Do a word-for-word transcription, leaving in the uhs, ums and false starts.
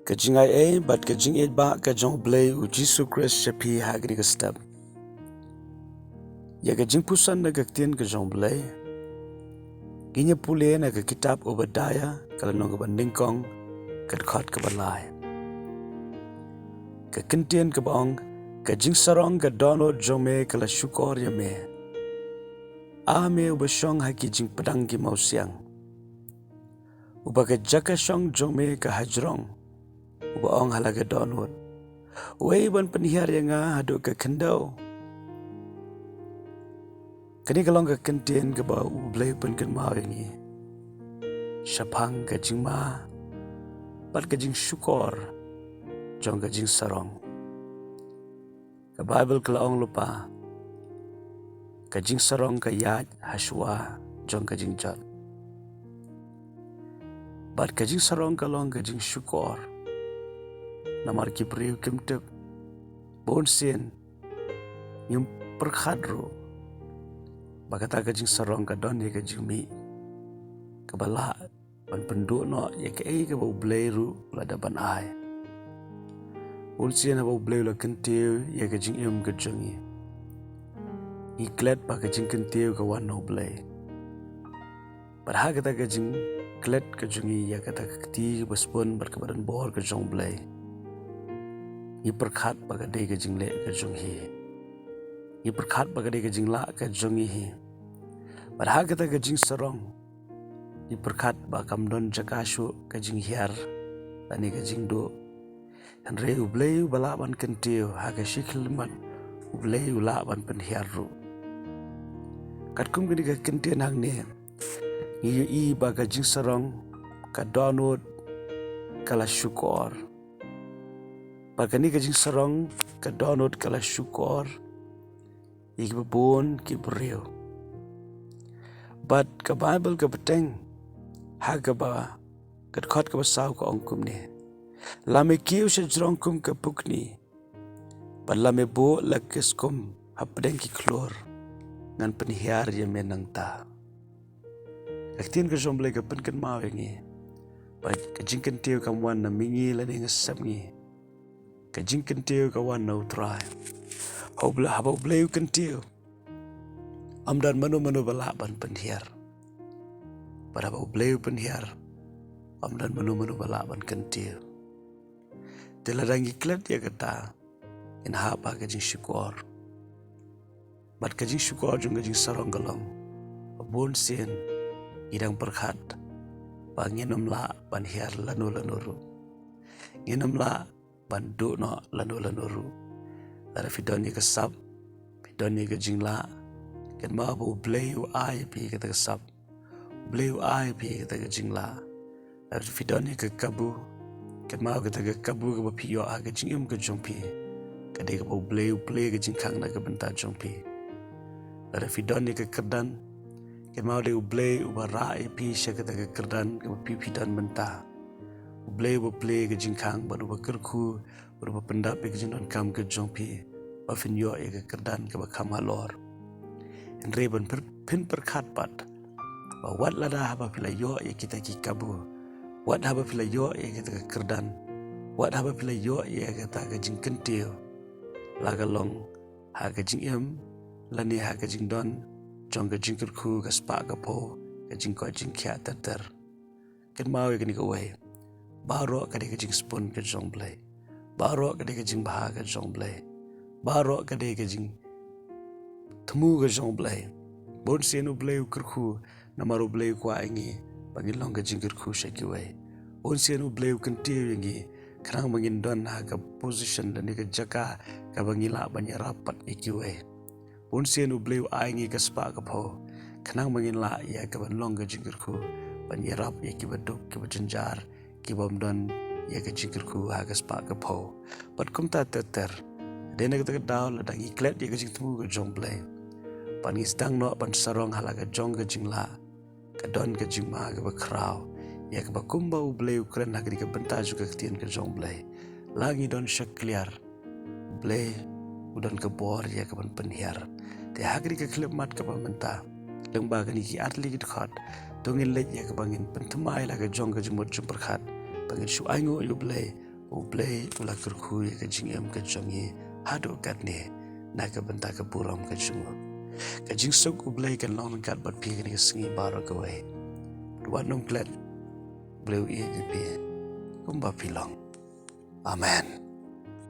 Ka jingai ei bad ka jingïeit ba ka jong U Blei U Jisu Khrist sha phi ha kane ka step. Ïa ka jingpuson na ka ktien ka jong U Blei ngin ïa pule na ka kitab Obadiah, ka lynnong kaba nyngkong, ka dkhot kaba lai. Ka kyntien kaba ong, ka jingsarong ka dohnud jong me ka la shukor ïa me, A me uba shong ha ki jingpdang ki mawsiang, uba ka jaka shong jong me ka hajrong, uba ong ha la ka dohnud, uei ban pynhiar ïa nga haduh ka khyndew? Kane ka long ka kyntien kaba U Blei u pynkynmaw ïa ngi shaphang ka jingma bad ka jingshukor jong ka jingsarong. Ka Baibl ka la ong lypa, ka jingsarong ka ïaid ha shuwa jong ka jingjot. Bad ka jingsarong ka long ka jingshukor. Namar ki briew kim tip, bunsien ngim pyrkhat ruh ba kata ka jingsarong ka don ïa ka jingmih kaba lah ban pynduh noh ïa kaei kaba U Blei ruh u la dep ban ai. Bunsien haba U Blei u la kyntiew ïa ka jingim ka jong ngi, ngi klet ba ka jingkyntiew ka wan na U Blei. Bad ha kata ka jingklet ka jong ngi ïa kata ka kti kaba spun bad kaba don bor ka jong U Blei, ngi pyrkhat ba ka dei ka jingleh ka jong ngi hi. Ngi pyrkhat ba ka dei ka jinglah ka jong ngi hi. Bad ha kata ka jingsarong, ngi pyrkhat ba kam don jaka shuh ka jinghiar lane ka jingduh. Hynrei U Blei uba lah ban kyntiew ha ka shi khyllipmat, U Blei u lah ban pynhiar ruh. Katkum kane ka kyntien hangne, ngi ïohi ba ka jingsarong ka dohnud ka la shukor. Bad kane ka jingsarong ka dohnud ka la shukor ïa kiba bun ki briew. Bad ka Baibl ka bteng ha kaba, ka dkhot kaba saw ka ong kumne: La me kiew sha jrong kum ka pukni, bad la me buh la ka skum hapdeng ki khlur, ngan pynhiar ïa me nangta. Ka ktien ka jong U Blei ka pynkynmaw ïa ngi ba ka jingkyntiew kam wan na mihngi lane nga sep ngi. Ka jingkyntiew ka wan na U Trai. Haba U Blei, haba U Blei u kyntiew, ym don mano mano ba lah ban pynhiar. Bad haba U Blei u pynhiar, ym don mano mano ba lah ban kyntiew. Te lada ngi klet ïa kata, ngin hap ha ka jingshukor. Bad ka jingshukor jong ka jingsarong ka long ba bunsien ngi dang pyrkhat ba ngin ym lah ban hiar lano lano ruh. Ngin ym lah ban duh noh lano lano ruh. Lada phi don ïa ka sap, phi don ïa ka jinglah, kynmaw ba U Blei u ai ïa phi kata ka sap. U Blei u ai ïa phi kata ka jinglah. Lada phi don ïa ka kabu, kynmaw kata ka kabu kaba phi ïoh ha ka jingim ka jong phi, ka dei kaba U Blei u plie ka jingkhang na ka bynta jong phi. Lada phi don ïa ka kyrdan, kynmaw dei U Blei uba rah ïa phi sha kata ka kyrdan kaba phi, phi don mynta. U Blei uba plie ka jingkhang bad uba kyrkhu, uba pyndap ïa ka jingdonkam ka jong phi ba phin ïoh ïa ka kyrdan kaba kham halor. Hynrei ban pyn-, phin pyrkhat pat ba wat lada haba phi la ïoh ïa kita ki kabu, wat haba phi la ïoh ïa kita ki kyrdan, wat haba phi la ïoh ïa kata ka jingkyntiew, la ka long ha ka jingim lane ha ka jingdon jong ka jingkyrkhu, ka spah ka phew, ka jingkoit jingkhiah ter ter. Kynmaw ïa kane kawei, baroh ka dei ka jingspun ka jong U Blei. Baroh ka dei ka jingbha ka jong U Blei. Baroh ka dei ka jingthmu ka jong U Blei. Bunsien U Blei u kyrkhu, namar U Blei u kwah ïa ngi ba ngin long ka jingkyrkhu sha kiwei. Bunsien U Blei u kyntiew ïa ngi khnang ba ngin don ha ka position lane ka jaka kaba ngi lah ban ïarap pat ïa kiwei. Bunsien U Blei u ai ngi ka spah ka phew khnang ba ngin lah ïa kaban long ka jingkyrkhu ban ïarap ïa kiba duk, kiba jynjar, kibym don ïa ka jingkyrkhu ha ka spah ka phew. Bad kumta ter ter. Dei na kata ka daw, lada ngi klet ïa ka jingthmu ka jong U Blei, bad ngi sdang noh ban sarong ha la ka jong ka jinglah, ka don ka jingma kaba khraw ïa kaba kumba U Blei u kren ha kane ka bynta jong ka ktien ka jong U Blei. La ngi don shakliar, U Blei u don ka bor ïa kaban pynhiar. Te ha kane ka khyllipmat kaba mynta, lyngba kine ki artylli ki dkhot, to ngin leit ïa kaba ngin pynthymmai la ka jong ka jingmut jingpyrkhat ba ngin shu ainguh ïa U Blei U Blei u la kyrkhu ïa ka jingim ka jong ngi haduh katne na ka bynta ka burom ka jong u. Ka jingsuk U Blei kan long ryngkat bad phi kane ka sngi baroh kawei. Wat nang klet. U Blei u ïeit ïa phi kumba phi long. Amen.